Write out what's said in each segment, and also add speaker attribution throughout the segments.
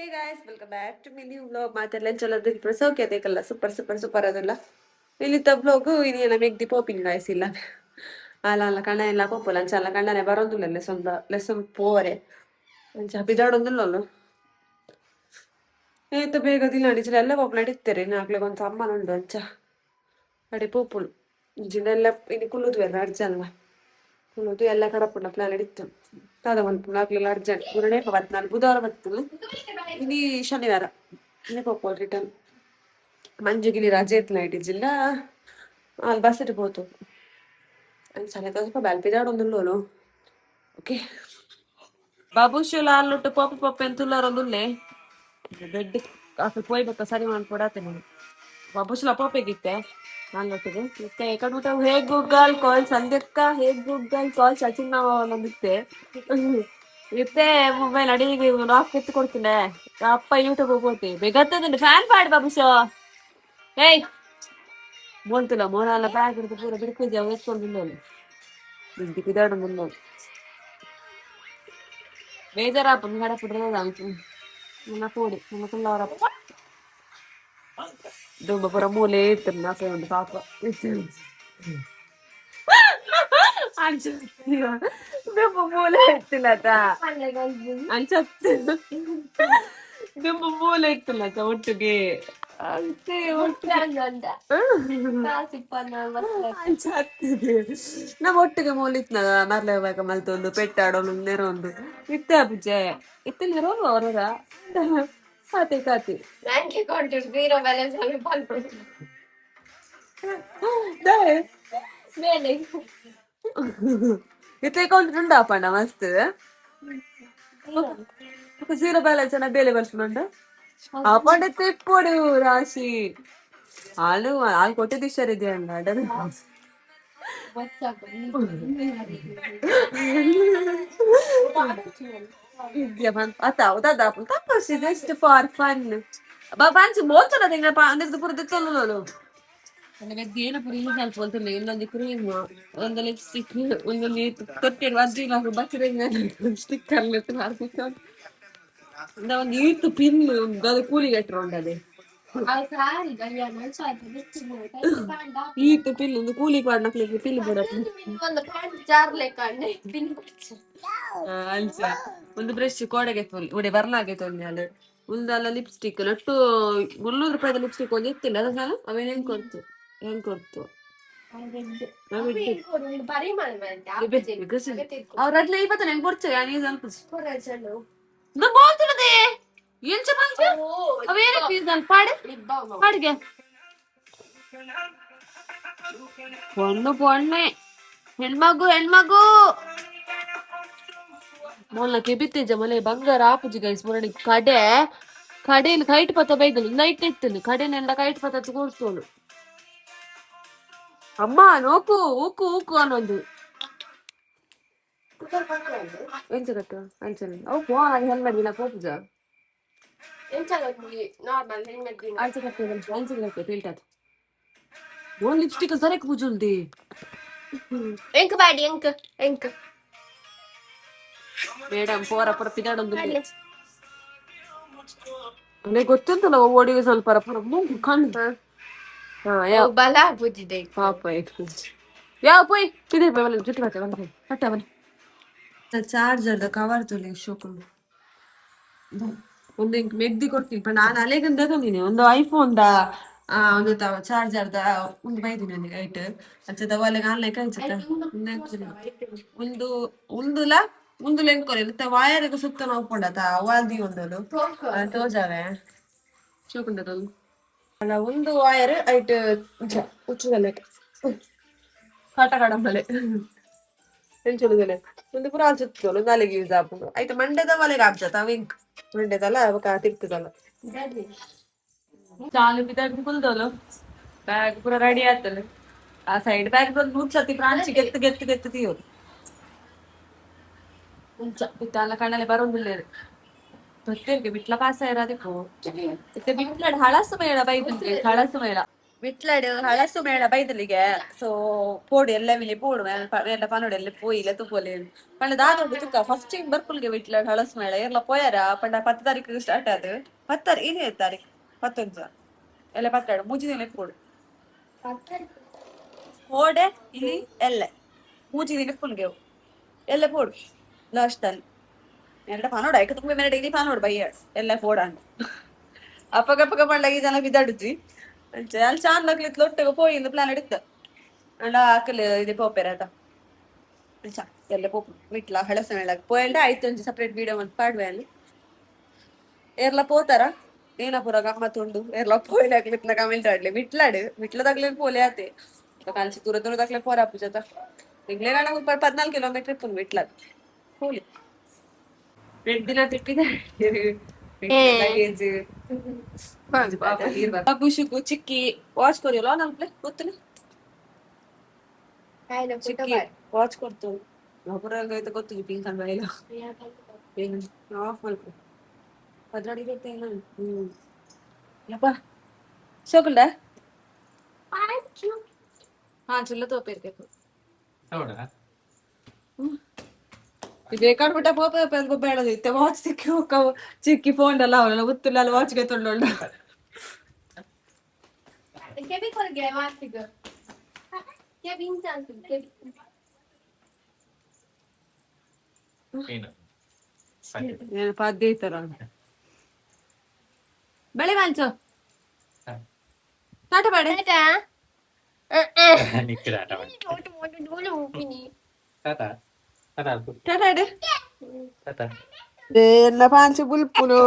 Speaker 1: Hey guys, welcome back to my new vlog. ಮಾತೆಲ್ಲ ಚಲೋದ ಸೌಖ್ಯ ಬೇಕಲ್ಲ, ಸೂಪರ್ ಸೂಪರ್ ಸೂಪರ್ ಅದಲ್ಲ. ಇಲ್ಲಿತ್ತ ವ್ಲಾಗ್ ಇನಿ ಮೆಗ್ದಿ ಪೋಪಿನ ಗಾಯ್ಸ್ ಇಲ್ಲ. ಅಲ್ಲ ಅಲ್ಲ ಕಣ್ಣ ಎಲ್ಲ ಪೋಪುಲ ಅಂಚ ಅಲ್ಲ ಕಣ್ಣನೆ ಬರೋದಿಲ್ಲ ಲೆಸೊಂದ ಲೆಸನ್ ಪೋವರೆ ಅಂಚ ಬಿದಾಡೊಂದಿಲ್ಲಲ್ಲ. ಏತ ಬೇಗ ದಿಲ್ಲ ಅಂಚಿನ ಎಲ್ಲ ಪೋಪುಲ ಇತ್ತಾರೆ ನಾಕ್ಲೆಗ್ ಒಂದು ಅಮ್ಮನ ಉಂಡು ಅಂಚ ಅಡೆ ಪೋಪುಲು ಇಂಚಿನ ಇನಿ ಕುಲ್ಲುದು ಅರ್ಜಲ್ಲ ಕುಲ್ಲುದು ಎಲ್ಲ ಕಡಪುಂಡ ಪ್ಲಾನ್ ಇತ್ತು ದಾದ ಮಲ್ಪುಂಡು ಅಕ್ಲೆಲ ಅರ್ಜೆಂಟ್ ಪೂರನೇ ಬತ್ನಾಲ್ ಬುಧವಾರ ಬತ್ತುಲು ಇನಿ ಶನಿವಾರ ಇನಿ ಪೋಪುಲು ರಿಟರ್ನ್. ಮಂಜುಗಿಲಿ ರಜೆ ಇತ್ತು ನೈಟ್ ಇಜ್ಜಿಲ್ಲ ಅಲ್ಲಿ ಬಸ್ ಪೋತು ಅಂಚನೆ ಸ್ವಲ್ಪ ಬ್ಯಾಲ್ಪಿದಾಡೊಂದುಲ್ಲೋಲು. ಓಕೆ ಬಾಬುಶುಲ ಅಲ್ಲುಟ್ಟು ಪೋಪ ಪೋಪ ಎಂತುಲ್ಲಾರೊಂದುಲ್ಲೆ ಬೆಡ್ ಅಕಲ್ ಪೋಯ್ ಬೊಕ್ಕ ಸರಿ ಮಾಡ್ಕೊಡಾತೆ ನಾನು ಬಾಬುಶುಲ ಪೋಪೆಗಿತ್ತೆ ಅಲ್ಲೊಟ್ಟಿಗೆ ಮತ್ತೆ ಕಡ್ಬಿಟ್ಟ ಹೇ ಗೂಗಲ್ ಕಾಲ್ ಸಂಧ್ಯಕ್ಕ, ಹೇ ಗೂಗಲ್ ಕಾಲ್ ಸಚಿನ್ ಮಾವ ಒಂದಿತ್ತೆ ಇತ್ತೆ ಮೊಬೈಲ್ ಅಡಿಗೆ ಲಾಕ್ ಎತ್ತು ಕೊಡ್ತೀನಿ. ಅಪ್ಪ ಯೂಟ್ಯೂಬ್ ಹೋಗ್ತಿ ಬೇಗತ್ತದ ಫ್ಯಾನ್ ಪಾಡು ಬಾಬುಶೋ. ಏಯ್ ಬೋಲ್ತಿಲ್ಲ ಮೋನಾಲ ಬ್ಯಾಗ್ ಹಿಡಿದು ಪೂರ ಬಿಡ್ಕಿದ್ದೆ ಅವು ಎತ್ಕೊಂಡು ಬಿದ್ದಾಡು ಮುಂದೆ ಬೇಜಾರಾಪ ಕಡಪಿಡ್ರದ ನನ್ನ ಪೋಡಿ ನನ್ನ ತುಳ್ಳವರಪ್ಪ ದುಂಬ ಪೂರ ಮೂಲೆ ಇತ್ತು ನಾಸೆ ಒಂದು ಪಾಪ ದುಂಬ ಮೂಲೆ ಇತ್ತಿಲ್ಲತ ಅಂಚತ್ತು ದುಂಬ ಮೂಲೆ ಇತ್ತಿಲ್ಲತ ಒಟ್ಟಿಗೆ ಅಂತೆ ನಮ್ಮ ಒಟ್ಟಿಗೆ ಮೂಲೆ ಇತ್ನದ ಮರ್ಲೆ ಬೇಕ ಮಲ್ತೊಂದು ಪೆಟ್ಟಾಡೋನು ನೆರೊಂದು ಇತ್ತೆ ಅಪುಜೆ ಇತ್ತೆ ನೆರೋನು ಅವರ ಕಾತೆ ಕಾತೆ
Speaker 2: bank account zero balance ಅಲ್ಲಿ ಬಂತು ಮೇಲೆ.
Speaker 1: ಇತ್ತೆ ಅಕೌಂಟ್ ಉಂಡಾಪಣ್ಣ ಮಸ್ತ್ ಝೀರೋ ಬ್ಯಾಲೆನ್ಸ್ ಅನ್ನ ಬೇಲೆ ಬರ್ಸ್ಕೊಂಡು ಅಪ್ಪಂಡ ತಿಪ್ಪೊಡು ರಾಶಿ ಹಾಲು ಹಾಲು ಕೊಟ್ಟಿದ್ದು ಇದೆ ಅಣ್ಣ. ಅತ್ತ ಹೌದಾ ತಪ್ಪು ಜಸ್ಟ್ ಫಾರ್ ಫನ್ ಬಾಂಚು ಬೋಲ್ತಲ್ಲ ತಿಂಗಳ ಅಂದ್ರೆ ಪೂರ ದಿತ್ತೊಂದು ಏನು ಪೂರ ಯೂಸ್ ಅಲ್ಪ ಇನ್ನೊಂದು ಕ್ರೀಮ್ ಒಂದು ಲಿಪ್ಸ್ಟಿಕ್ ಒಂದೊಂದು ತೊಟ್ಟೆಡ್ ವಜ್ಜಿನ ಬಚ್ಚರೆ ಸ್ಟಿಕ್ ಒಂದು ಈತು ಪಿನ್ ಅದು ಕೂಲಿಗೆ ಉಂಡದೆ ಈತು ಪಿಲ್ ಒಂದು ಕೂಲಿ ಪಾಡ್ನಕ್ಲಿಗೆ ಪಿಲ್ ಬಿಡಪ್ಪ.
Speaker 2: ಒಂದು ಪ್ಯಾಂಟ್ ಜಾರ್ಲೆ ಕಂಡೆ ಪಿನ್.
Speaker 1: ಅಂಚ ಒಂದು ಬ್ರಷ್ ಕೋಡೆಗೆ ಉಡೆ ಬರ್ಲಾಗೆ ತೊಂದೆ ಒಂದಲ್ಲ ಲಿಪ್ಸ್ಟಿಕ್ ನಟ್ಟು 300 ರೂಪಾಯಿದ ಲಿಪ್ಸ್ಟಿಕ್ ಒಂದು ಇತ್ತಿಲ್ಲ ಅದನ್ನ ಅವೇನು ಹೆಂಗ್ ಕೊಡ್ತು ಹೆಂಗ್ ಕೊಡ್ತು ಅವ್ರ ಅದ್ಲ ಇವತ್ತು ನೆಂಗ್ ಕೊಡ್ಚೆ ಸ್ವಲ್ಪ ಬೋಲ್ತಿರದೆ ಎಂಚ ಪಂಚ ಅವೇನ ಪೀಸ್ ಪಾಡೆ ಪಾಡಿಗೆ ಪೊಣ್ಣು ಪೊಣ್ಣೆ ಹೆಣ್ಮಗು ಹೆಣ್ಮಗು ಮೊಲ್ಲ ಕೆಬಿತ್ತೇಜ ಮೊಲೆ ಬಂಗಾರ ಆಪುಜಿ ಗೈಸ್ ಮೊರಡಿ ಕಡೆ ಕಡೆಯಲ್ಲಿ ಕೈಟ್ ಪತ್ತ ಬೈದಲು ನೈಟ್ ಇತ್ತು ಕಡೆನೆಲ್ಲ ಕೈಟ್ ಪತ್ತ ಕೊಡ್ತೋಳು ಅಮ್ಮ ನೋಕು ಊಕು ಊಕು ಅನ್ನೊಂದು ಎಂಚ ಕಟ್ಟು ಅಂಚನೆ ಅವು ಪೋ ಹೆಲ್ಮೆಟ್ ದಿನ ಪೋಪುಜ
Speaker 2: ನಾರ್ಮಲ್ ಹೆಲ್ಮೆಟ್.
Speaker 1: ಅಂಚ ಕಟ್ಟು ಅಂಚ ಕಟ್ಟು ಫಿಲ್ಟರ್ ಓನ್ ಲಿಪ್ಸ್ಟಿಕ್ ಸರಕ್ ಪೂಜುಲ್ದಿ.
Speaker 2: ಎಂಕ್ ಬಾಡಿ ಎಂಕ್ ಎಂಕ್
Speaker 1: ಮೇಡಮ್ ಪೋರ ಪುರ ಪಿದಾಡೊಂದು ನನಗೆ ಗೊತ್ತುಂಟಲ್ಲ ಓಡಿಗೆ ಸ್ವಲ್ಪ ಪುರ ಮೂಗು ಕಣ್ಣು ಹಾ ಯಾವ
Speaker 2: ಬಲ ಬುದ್ಧಿದೆ
Speaker 1: ಪಾಪ ಯಾವ ಪೋಯ್ ಇದೆ ಬಲ್ಲ ಜುಟ್ಟು ಬತ್ತೆ ಬಂದ ಕಟ್ಟ ಬನ್ನಿ ಚಾರ್ಜರ್ದ ಕವರ್ ತುಲೆ ಶೋಕುಂಡು ಒಂದು ಇಂಕ್ ಮೆಗ್ದಿ ಕೊಡ್ತೀನಿ ಪಂಡ ನಾನು ಅಲೆಗಂದ ತಂದಿನಿ ಒಂದು ಐಫೋನ್ the ಒಂದು ಚಾರ್ಜರ್ the ಒಂದು ಬೈದಿನಿ ನನಗೆ ಐಟ್ ಅಂಚದ ಒಲೆಗೆ ಆನ್ಲೈನ್ ಅಂಚತ ಒಂದು ಉಂದುಲ ಉಂದುಲ ಎಂಕೊಲೆ ಮತ್ತೆ ವಾಯರ್ಗೆ ಸುತ್ತ ನೋಡ್ಕೊಂಡತ ವಾಲ್ದಿ ಒಂದಲು ತೋಜಾವೆ ಶೋಕುಂಡದಲ್ಲ ಅಲ್ಲ ಒಂದು ವಾಯರ್ ಐಟ್ ಉಚ್ಚುದಲ್ಲ ಕಾಟ ಕಾಡಂಬಲೆ ಎಂಚುಡುದಲೆ ಒಂದು ಪೂರ ಸುತ್ತೋಲು ನಾಲೆಗೆ ಯೂಸ್ ಆಪುಂಡು ಐತ ಮಂಡೆದ ಒಲೆಗೆ ಆಪ್ಜತ ಅವಿಂಕ್ ಮಂಡೆದಲ್ಲ ಅವಾಗ ತಿರ್ತದಲ್ಲ ಚಾಲು ಬಿದ್ದಾಡ್ ಕುಲ್ದೋಲು ಬ್ಯಾಗ್ ಪೂರ ರೆಡಿ ಆತಲು ಆ ಸೈಡ್ ಬ್ಯಾಗ್ ಬಂದು ನೂರು ಸತಿ ಪ್ರಾಂಚಿ ಗೆತ್ತು ಗೆತ್ತು ಗೆತ್ತು ತೀಯೋದು ಮುಂಚ ಇತ್ತಲ್ಲ ಕಣ್ಣಲ್ಲಿ ಬರೋದಿಲ್ಲ ಗೊತ್ತಿರ್ಗೆ ಬಿಟ್ಲ ಪಾಸ ಇರೋದಕ್ಕೂ ಇತ್ತೆ ಬಿಟ್ಲಡ್ ಹಳಸು ಮೇಳ ಬೈದು ಹಳಸು ಮೇಳ. ವಿಟ್ಲಾಡು ಹಳಸು ಮೇಳ ಬೈದಲಿಗೆ ಸೊ ಪೋಡು ಎಲ್ಲ ಮಿಲಿ ಪೋಡು ಮೇಳ ಪನೋಡು ಎಲ್ಲ ಪೋಯಿಲ್ಲ ತುಪ್ಪೊಲೆ ಪಂಡ ದಾದ ತುಕ್ಕ ಫಸ್ಟ್ ಟೈಮ್ ಬರ್ಪುಲ್ಗೆ ವಿಟ್ಲಾಡ್ ಹಳಸು ಮೇಳ ಏರ್ಲ ಪೋಯಾರ ಪಂಡ 10 ತಾರೀಕು ಸ್ಟಾರ್ಟ್ ಆದು 10 ತಾರೀಕು ಏನೇ ತಾರೀಕು 11 ಎಲ್ಲ 12 3 ದಿನ ಪೋಡು ಹೋಡೆ ಇಲ್ಲಿ ಎಲ್ಲ 3 ದಿನ ಪುಲ್ಗೆ ಎಲ್ಲ ಪೋಡು ಲಾಸ್ಟ್ ಅಲ್ಲಿ ಎರಡ ಪಾನೋಡ ಐಕ ತುಂಬ ಮೇಲೆ ಡೈಲಿ ಪಾನೋಡು ಬಯ್ಯ ಎಲ್ಲ ಪೋಡಾಂಡ್ ಅಪ್ಪಗಪ್ಪಗ ಪಂಡ ಈ ಜನ ಬಿದ್ದಾಡುಜಿ ಅಲ್ಲಿ ಚಾನ್ ಲಕ್ಲಿ ಲೊಟ್ಟೆಗೆ ಪೋಯಿ ಇಂದು ಪ್ಲಾನ್ ಇತ್ತು ಅಂಡ ಆಕಲ್ ಇದೆ ಪೋಪೆರ ಆತ ಚಾ ಎಲ್ಲ ಪೋಪು ವಿಟ್ಲ ಹಳಸ ಮೇಳ ಪೋಯಲ್ಡ ಆಯ್ತು ಒಂಜಿ ಸಪ್ರೇಟ್ ವಿಡಿಯೋ ಮಂತ್ ಪಾಡ್ವೆ ಅಲ್ಲಿ ಏರ್ಲ ಪೋತಾರ ಏನ ಪೂರ ಗಮ್ಮತ್ ಉಂಡು ಏರ್ಲ ಪೋಯ್ಲೆ ಆಗ್ಲಿತ್ನ ಕಮೆಂಟ್ ಆಡ್ಲಿ ವಿಟ್ಲಾಡು ವಿಟ್ಲದಾಗ್ಲಿ ಪೋಲೆ ಆತೆ ಕಾಲ್ಚಿ ದೂರ ದೂರದಾಗ್ಲೆ ಪೋರ ಪೂಜಾತ ಎಂಗ್ಲೇ 14 ಕಿಲೋಮೀಟರ್ ಇಪ್ಪುಂಡು ವಿಟ್ಲ ಹೋಲಿ 2 ದಿನ ತಿಪ್ಪಿದೆ ಲಗೇಜ್ ಬಾಬುಷುಗು ಚಿಕ್ಕಿ ವಾಚ್ ಕೊರಿಯಲ್ಲ ನನ್ಪ್ಲೆ ಗೊತ್ತಿಲ್ಲ ಚಿಕ್ಕಿ ವಾಚ್ ಕೊಡ್ತು ಒಬ್ಬರಾಗ ಗೊತ್ತು ಪಿಂಕ್ ಅಂಡ್ ಬೈಲ ಆಫ್ ಮಲ್ಪು 12 ಇರುತ್ತೆ ಯಪ್ಪ ಶೋಕುಲ್ಡ ಹಾ ಚುಲ್ಲ ತೋಪಿರ್ಬೇಕು ಬೇಕಾಡ್ಬಿಟ್ಟ ಪೋಪ ಬೇಡದು ಇತ್ತೆ ವಾಚ್ ಸಿಕ್ಕಿ ಹೋಗ ಚಿಕ್ಕಿ ಫೋನ್ ಅಲ್ಲ ಅವಳೆಲ್ಲ ಗೊತ್ತಿಲ್ಲ ವಾಚ್ಗೆ ತೊಂಡೊಳ್ಳ ಪದ್ಯ ಇತ್ತಾರ ಬೆಳೆ ವಾಂಚು ಟಾಟಾ ಬಾಡೆ ಟಾಟಾ ಎನ್ನ ಪಾಂಚು ಬುಲ್ಪುನು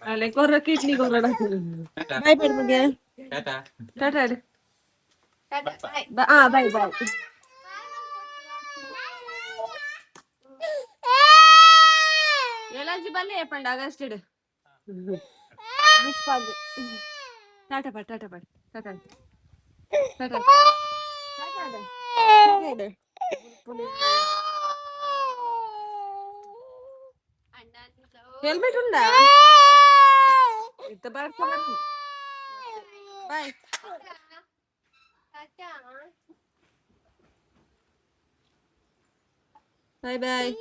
Speaker 1: ಅಲೆ ಕೊರ್ರ ಕಿಡ್ನಿ ಕೊರ್ರ ಬಾಯ್ ಬೇಡ ಮಗೆ ಟಾಟಾ ಹಾ ಬಾಯ್ ಬಾಯ್ ಎಲಾಜಿ ಬಲ್ಲೆ ಪಂಡ August tata bye tata bye tata tata helmet ಉಂಡಾ ಬಾಯ್ ಬಾಯ್ ಬಾಯ್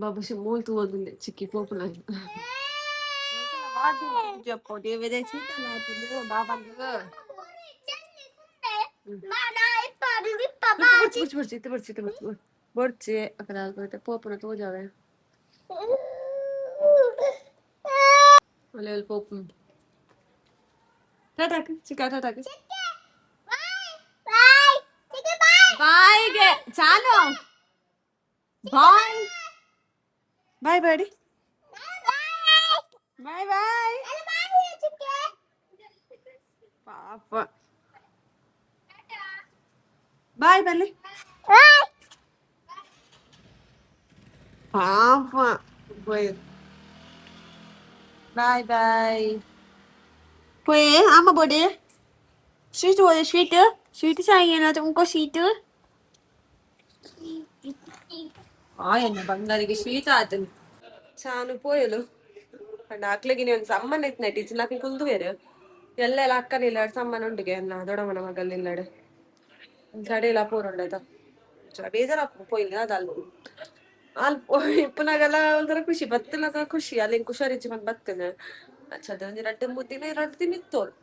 Speaker 1: ಬಾಬುಷಿ ಮೂಲ್ ತೂವೊಂದುಲ್ಲೆ ಚಿಕ್ಕಿ ಪೋಪುನ ಬೊಡ್ಚಿ ಅಕಲ ಪೋಪುನ ತೋಜಾವೆ ಒಲೆ ಪೋಪುನ ಟಾಟಾ ಚಿಕ್ಕ ಟಾಟಾ ಬಾಯ್ಗೆ ಚಾಲು ಬಾಯ್ ಬಾಯ್ ಬಾಡಿ ಬಾಯ್ ಬಾಯ್ ಪಾಪ ಬಾಯ್ ಬನ್ನಿ ಪಾಪ ಬಾಯ್ ಬಾಯ್ पोए आमा बोले स्वीट बोले स्वीट स्वीट चाहिए ना तुमको स्वीट ಆಯನ್ನ ಬಂಗಾರಿಗೆ ಸ್ವೀಟ್ ಆತನು ಚಾನು ಪೋಯಲು ಪಂಡ ಅಕ್ಲೆಗಿನಿ ಒಂದು ಸಮ್ಮನ್ ಇತ್ತು ಟೀಚರ್ ನಾಲ್ಕು ಕುಲ್ದುವೇರು ಎಲ್ಲ ಎಲ್ಲ ಅಕ್ಕನ ಇಲ್ಲ ಸಮ್ಮನ್ ಉಂಡುಗೆ ಅನ್ನ ದೊಡ್ಡಮ್ಮನ ಮಗಲ್ ಇಲ್ಲಡು ಚಡಿಲ ಪೂರುಂಡದ ಬೇಜಾರ ಪೋಯಿಲ್ಲ ಅದಲ್ಲ ಅಲ್ ಇಪ್ಪನಾಗೆಲ್ಲ ಒಂಥರ ಖುಷಿ ಬತ್ತಲಾಗ ಖುಷಿ ಅಲ್ಲಿ ಹುಷಾರಿಜ್ಜಿ ಬಂದು ಬತ್ತನೆ ಅಚ್ಚದ ಒಂಜಿ ರಡ್ಡ್ ಮೂರು ದಿನ 2 ದಿನ ಇತ್ತೋಳು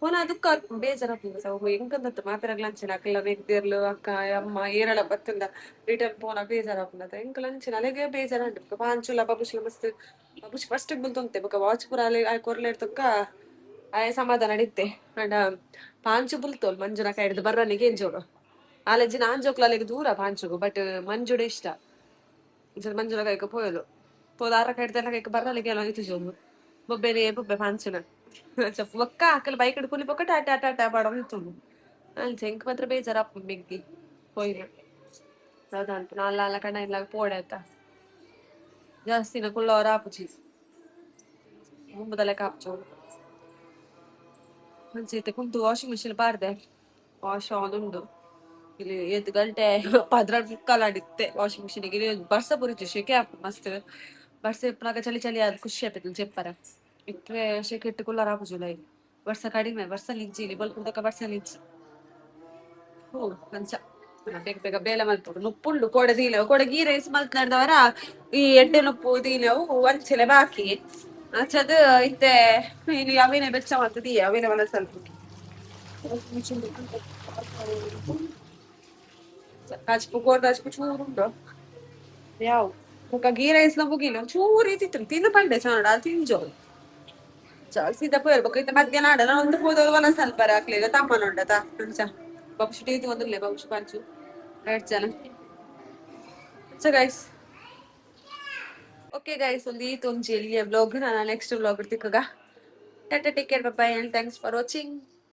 Speaker 1: ಪೋನ ಅದಕ್ಕ ಬೇಜಾರಾಪುಂಡು ಎಂಕಂದತ್ತ ಮಾತೆರೆಗ್ಲ ಅಂಚೆನೆ ಅಕ್ಲ ಮೆಗ್ದಿರ್ಲು ಅಕ್ಕ ಅಮ್ಮ ಏರಳ ಬತ್ತುಂಡ ರಿಟರ್ನ್ ಪೋನ ಬೇಜಾರಾಪುಂಡು ಅತ್ತ ಎಂಕಲ ಅಂಚೆನೆ ಅಲೆಗೆ ಬೇಜಾರಾಂಡ್ ಬೊಕ ಪಾಂಚುಲ ಬಬುಷುಲ ಮಸ್ತ್ ಬಬುಷ್ ಫಸ್ಟ್ ಬುಲ್ತೊಂತೆ ಬೊಕ ವಾಚ್ ಪೂರ ಅಲೆ ಆಯ್ ಕೊರ್ಲೆಡ್ ತೊಕ್ಕ ಆಯೆ ಸಮಾಧಾನ ಇತ್ತೆ ಅಂಡ ಪಾಂಚು ಬುಲ್ತೋಲ್ ಮಂಜುನ ಕೈಡ್ದು ಬರ್ರನಿಗೆ ಎಂಜೋಡು ಆಲೆಜ್ಜಿ ನಾನ್ ಜೋಕ್ಲ ಅಲೆಗ್ ದೂರ ಪಾಂಚುಗು ಬಟ್ ಮಂಜುಡೆ ಇಷ್ಟ ಮಂಜುನ ಕೈಕ ಪೋಯಲು ಪೋದ ಆರ ಕೈಡ್ದೆಲ್ಲ ಕೈಕ ಬರ್ರಲಿಗೆ ಎಲ್ಲ ಇತ್ತು ಜೋಲು ಬೊಬ್ಬೆನೆ ಬೊಬ್ಬೆ ಪಾಂಚುನ ಬೊಕ್ಕ ಅಕಲ್ ಬೈಕ್ ಕುಲಿ ಬೊಕ್ಕ ಟಾಟಾ ಟಾಟಾ ಪಾಡೊಂದು ಅಂಚ ಎಂಕ್ ಮಾತ್ರ ಬೇಜಾರಾಪುಂಡು ಮೆಗ್ಗಿ ಪೋಯಿನ ದಾದ ಅಲ್ಲ ಕಣ ಇಲ್ಲ ಪೋಡೆ ಆತ ಜಾಸ್ತಿ ಕುಳ್ಳವರ ಆಪುಜಿ ಮುಂಬುದ ಲೆಕ್ಕ ಆಪುಜಿ ಅಂಚ ಇತ್ತೆ ಕುಂಟು ವಾಷಿಂಗ್ ಮಿಷಿನ್ ಪಾಡ್ದೆ, ವಾಶ್ ಆವೊಂದುಂಡು. ಇಲ್ಲಿ ಏತ್ ಗಂಟೆ? 12:45 ಆಂಡ್ ಇತ್ತೆ. ವಾಷಿಂಗ್ ಮಿಷಿನ್ ಗೆ ಬರ್ಸ ಪೂರ ಶೆಕೆ ಆಪುಂಡು ಮಸ್ತ್. ಬರ್ಸ ಇಪ್ಪುನಗ ಚಳಿ ಚಳಿ ಆದ್ ಖುಷಿ ಆಪುಂಡು ಜೆಪ್ಪರೆ. ಇತ್ತೆ ಶೆಕೆಟ್ ಕುಲ್ಲರ ಆಪುಜಿ ಉಲಾಯಿ. ಬರ್ಸ ಕಡಿಮೆ, ಬರ್ಸ ಇಜ್ಜಿ ಇಲ್ಲಿ. ಬೊಲ್ಪುದಕ ಬರ್ಸ ಇಜ್ಜಿ. ಹೋ, ಅಂಚ ಬೇಗ ಬೇಗ ಬೇಲೆ ಮಲ್ಪೊಡು. ನುಪ್ಪುಂಡು ಕೋಡೆ ದೀಲೆವು. ಕೋಡೆ ಗೀ ರೈಸ್ ಮಲ್ತ್ನರ್ದವರ ಈ ಎಡ್ಡೆ ನುಪ್ಪು ದೀಲೆವು, ಅಂಚನೆ ಬಾಕಿ. ಅಂಚದ್ ಇತ್ತೆ ಇಲ್ಲಿ ಅವೇನೆ ಬೆಚ್ಚ ಮಲ್ತ್ ದೀಯ, ಅವೇನೆ ವನಸ್ ಮಲ್ಪು. ಕಾಜಿಪು, ಕೋರ್ದಾಜಿಪು ಚೂರು ಉಂಡು ಯಾವು. ಬೊಕ ಗೀ ರೈಸ್ ಲ ಮುಗಿಲ. ಚೂರು ಇತ್ತಿತ್ತು ತಿಂದು ಪಂಡೆ ಚನ್ನಡ ತಿಂಜೋ ಸೀದಾ ಪೋಯೆರ್. ಬೊಕ ಇತ್ತೆ ಮಧ್ಯಾಹ್ನ ಆಂಡ ಒಂದು ಪೋದು ವನಸ್ ಮಲ್ಪರೆ ಅಕ್ಲೆಗ್ ತಮ್ಮನ ಉಂಡತ. ಅಂಚ ಬಕ್ಷಿ ಟೀ ಒಂದುಲ್ಲೆ ಬಕ್ಷಿ ಪಂಚು ರೈಟ್ ಜನ. ಸೊ ಗೈಸ್, ಓಕೆ ಗೈಸ್, ಒಂದು ಈತ್ ಒಂಜಿ ಎಲ್ಲಿಯ ವ್ಲಾಗ್. ನಾನು ನೆಕ್ಸ್ಟ್ ವ್ಲಾಗ್ ತಿಕ್ಕಗ. Tata, take care, bye and thanks for watching.